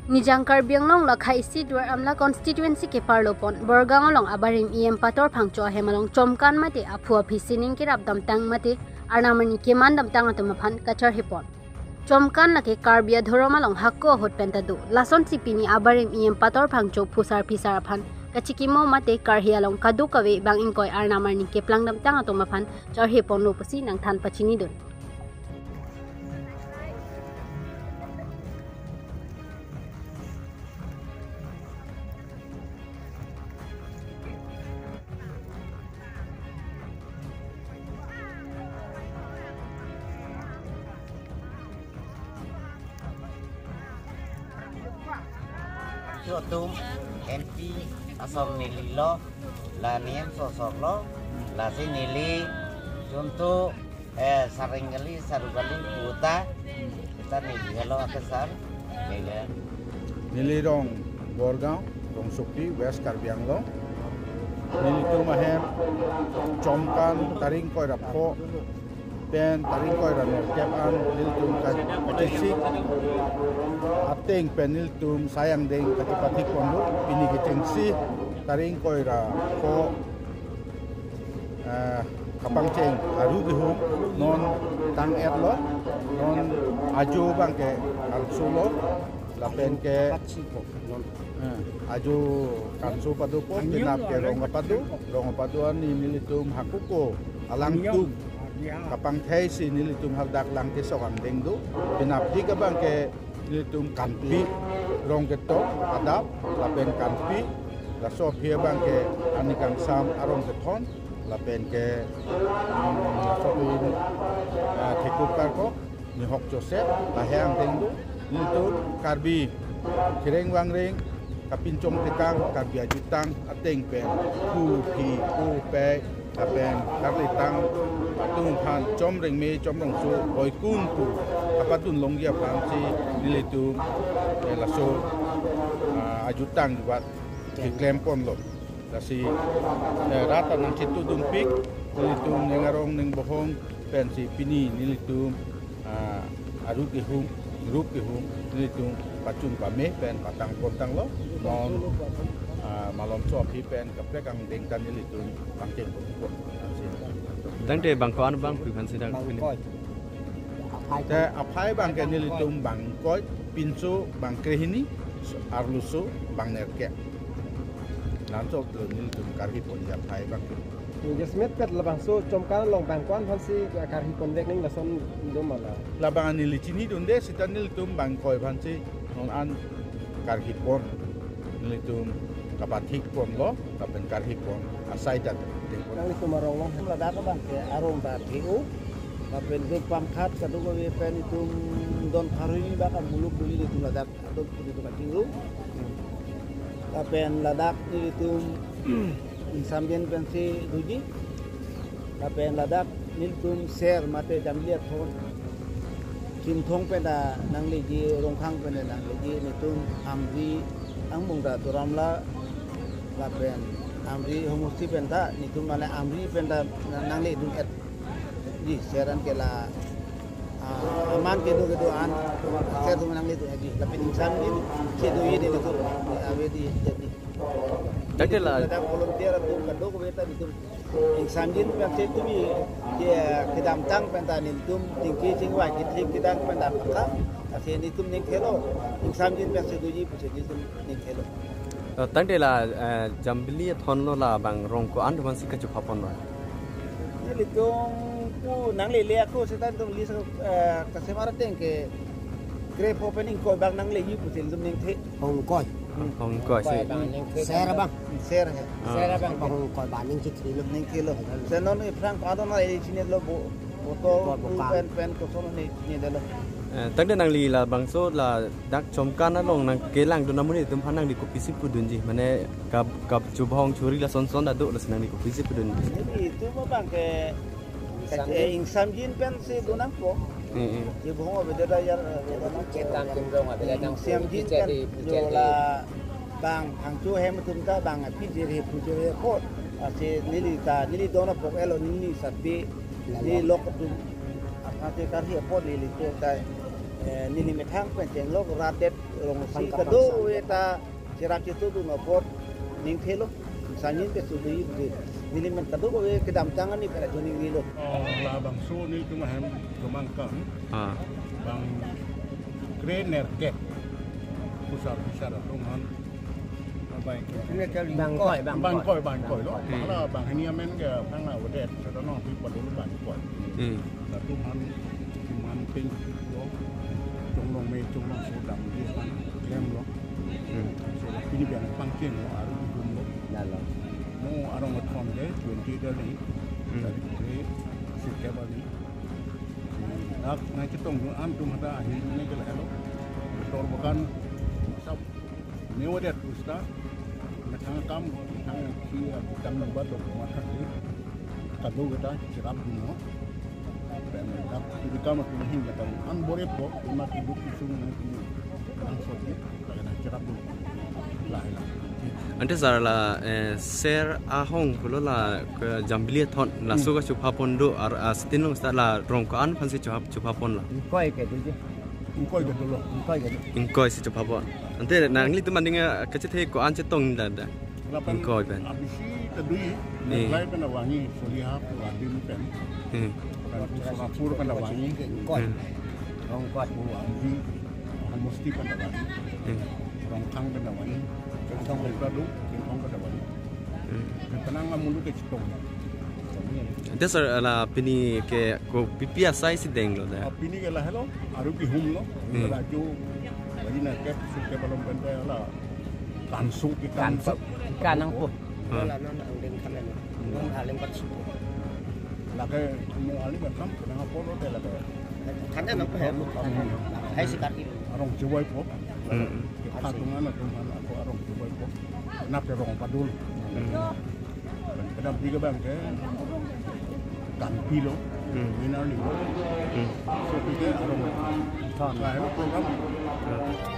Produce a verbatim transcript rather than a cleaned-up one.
Nijang Karbi Anglong lakha isi Duar Amla constituency keparlo pon Borgaon along abarim E M Pator Phangcho ahem along Chomkan mate aphu aphi sining kerap damtang mate Arnam arni keman damtang atum aphan kacharhi pon. Chomkan lake Karbi adhorom along hako ahut pen ta do. Lasonsi pini abarim E M Pator Phangcho phusar phisar aphan kachikimo mate karhi along kadokave bang ingkoi Arnam arni keplang damtang atum aphan charhi ponlo pusi nangthan pachinidun. Latum M P asom neli lo, la niyam sosok lo, lasi neli juntu, eh, saring kali, saru kali, puta, kita neli helo akesar, neli. Neli rong Borgaon, Rongsokpi, West Karbi Anglong. Nelitum ahem Chomkan tarik ingkoi ra pho pen tarik ingkoi ra nerkep an nelitum ka-, kachesik ateng pen nelitum sai angdeng kachepathik ponlo. Pini kechengsi tarik ingkoi ra pho, eh, kapangcheng aru kehum non tang-et lo, non ajo abang ke kalso lo, lapen ke, eh, ajo kanso padopo, penap ke rong kapado, rong kapado arni nelitum hako ko alangtum kapangtheisi nelitum hadak lang kesok angdeng do, penapdik abang ke nelitum kanpi, rong ketok adap, lapen kanpi, laso aphi abang ke arni kangsam arong kethom, lapen ke, mm, laso aphi, ah, Thekup Karkok, Nihok Joseph, lahei angdeng do, nelitum Karbi kereng vangreng, kapinchong tekang, Karbi ajutang ateng pen, hu, phi, u, pei, lapen karlitang atum aphan chom rengme, chom rongso, boikun pu kapadun longji aphansi nelitum, eh, laso, ah, ajutang vat keklem ponlo. Lasi, eh, rat ta nangchitudunpik, nelitum ning arong ning bohong pensi pini nelitum, ah, aru kehum, rup kehum, nelitum pachun pame pen patang pontanglo, non, ah, malomso aphi pen kaprek angdeng ta nelitum pangcheng pon. Tangte bang ko-an bang pu aphansi dak pini. Bangkoi. Te aphai abang ke nelitum bangkoi, pinso bang krehini, arloso bang nerkep. Lansok lo nelitum karhi ponji aphai abang ke. Jasmet pet labangso Chomkan along bang ko-an aphansi karhi ponvek ning lason do ma la? Labang neli chinidunde seta nelitum bangkoi aphansi non an karhi pon. Nelitum kapathik ponlo, lapen karhi pon asai ta thik pon. Nanglitum arong along hem ladak abang ke arong ta thik-o, lapen dun pamkhat kadokave pen itum don pharui bak amuluk duli nelitum ladak adon puni tu kachingrum. Lapen ladak nelitum ingsamjin pensi doji. Lapen ladak nelitum ser mate Jambili Athon Chinthong pen ta nangleji, Rongkhang pen ta nangleji, nelitum Amri angbong ta Duar Amla, lapen Amri homosti pen ta, nelitum mane Amri pen ta nang-, nangledun-et. Ji, ser an ke la, ah, aman kedo kedo an, ser atum nangledun-et ji. Lapen ingsamjin si doji nelitum, ave di, jadi. Tangte la, ladak volunteer atum kadokave ta nelitum ingsamjin pensi tumi, ya, kedamtang pen ta nelitum tingki chingvai kethik kedang pen ta pakka, lasi nelitum ning thelo, ingsamjin pensi doji pusi nelitum ning thelo. Eh, tangte la, eh, Jambili Athon lo labang rong ko-an atum aphansi kachupha ponlo? Nelitum pu nanglele ako seta nelitum list, eh, kasemar ateng ke kre pho pen ingkoi bang nangleji pusi nelitum ning the. Hongkoi. Hongkoi si. Bang ning the. Ser abang. Ser he. Ah. Ser abang, bang hongkoi bang ning chithilo. Ning thelo. Senon ni Frank adon na echinelo bo-, botol, botol, botol pen, pen koson ni, ni delo. Eh, tangte nangli labangso ladak Chomkan along nangkelangdun amonit atum aphan nangli kopisi pudunji? Mane kap, kap chubahong churi lason son ta do, lasi nangli kopisi pudunji? Jadi itum abang ke, eh, ingsamjin pensi do nangpo. Eh, eh. Chubahong abang da yar, eh, chetang kimrong abang da nang ingsamjin pen, jadi, jo jadi la bang Phangcho ahem atum ta bang aphi jere aphu jere apot. Lasi neli ta, neli don apok elo neli sapi, neli lok atum. Aphan te karhi apot neli to ta. Eh, neli methang pen chenglok rat det rong si kadokave ta cherap chetudun apot ning thelo. Sanyin ke sudu yuk de. Neli men kadokave kedamtang ani pen ajo ning rilo. Oh, labangso nelitum ahem kemangkam. Ah. Bang kre nerkep. Pusar pusar atum an. Bang koi, bang koi. Bang koi, bang koi lo. Hmm. Hala bang hini amen ke bang la wadet, sada nong pi padul bang koi. Hmm. Latum an, tum an ping lo, chonglong me, chonglong so damji an, klem lo. Hmm. So, pini bang pangcheng lo, aru dum lo. Lalo. Mo arong athon ke, twenty dali. Hmm. Dari kre, sikep ani. Dak nangchetong dun an atum hadak ahin ne ke lahelo. Tor bukan sab mewadet usta. Methang kam, methang si, ah, kam number dok matha si. Kadokave ta cherap dun lo. Pen dak turi kam atum ahin kata an boreppo, ima kiduk kisung nang kiduk. Nang soti. Ante sir la, eh, ser ahong pulo la ke Jambili Athon laso kachopha pon do ar, ah, sitin long seta la rong ko-an aphan si chopha, chopha pon la. Ingkoi kedo je. Ingkoi kedo lo. Ingkoi kedo. Ingkoi si chopha pon. Ante nanglitum aning, eh, kachethe ko-an chetong da da. Lapen ingkoi pen. Abisi kedui, eh, Mughalai pen avangi, Soliha pu adim pen. Hmm. Pen pu Solapur pen avangi. Ingkoi. Hmm. Rongkot. Pu Ambi. Homosti pen avangi. Hmm. Rongkhang pen avangi. Kingthong pen avangi. Kingthong pen avangi. Hmm. Pen penang amulu kechetong. Ante sir la pini ke kopipi asai si denglo da. Ah, pini ke lahelo, aru kihum lo. Hmm. Rajo, bagi na kep, sukep alom pen hala. Kansu ke kansu. Kansu. Kanang po. Hmm. Wala nang angdeng khan nang. Nang aling pat supo. Lake mo aling kan kam, kenang apo lo te lake. Than nang po ya. Hai sikar ilu. Arong chewai po. Hmm. Patungan atum an ako arong chewai po. Nap ke rong padul. Hmm. Kedam tiga bang ke. Kan pilo. Hmm. Minar ni. Hmm. So tiga arong. Than. Lah, hello program. Hmm.